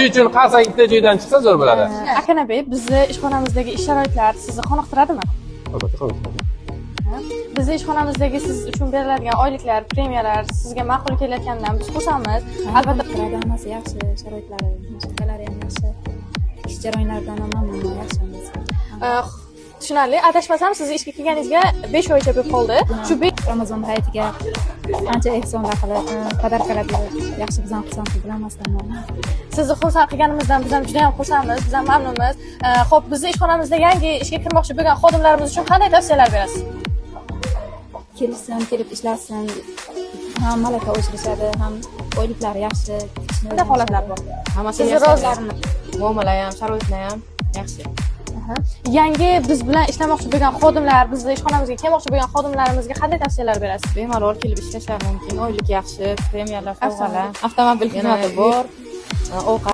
Shuning uchun qarsak ikkita joydan chiqsa, zo'r bo'ladi. Akanabey, bizni ishxonamizdagi ish sharoitlari sizni qoniqtiradimi? Albatta, qoniqtiradi. Bizni ishxonamizdagi siz uchun beriladigan oyliklar, premiyalar sizga ma'qul kelayotganidan biz xursandmiz. Albatta. Qoniqtiradi, hammasi yaxshi, sharoitlari, mashinkalari ham yaxshi. Ish jarayonlaridan ham mamnunman, yaxshimiz. Tushunarli. Adashmasam, sizni ishga kelganingizga 5 oycha bo'lib qoldi. Shu 5 Ramazon hayitiga ancha ehsonlar qilib, подарка lar berib, yaxshi, bizani xursand qildilar, hammasidan mamnun. Sizni xursand qilganimizdan biz ham juda ham xursandmiz, biz ham mamnunmiz. Xo'p, bizni ishxonamizda yangi ishga kirmoqchi bo'lgan xodimlarimiz uchun qanday tavsiyalar berasiz? Kelishsin, kelib ishlasin, ham malaka oshirishadi, ham oyliklari yaxshi. Tikishni Qanday holatlar bor? Hammasi Sizni yaxshi. rozilarini. Muomala ham, sharoitlar ham yaxshi. Yangi biz bilan ishlamoqchi bo'lgan xodimlar, bizni ishxonamizga kelmoqchi bo'lgan xodimlarimizga qanday tavsiyalar berasiz? Bemalol kelib ishlashlari mumkin. Oylik yaxshi, premiyalar, sovg'alar, avtomobil xizmati bor, ovqat.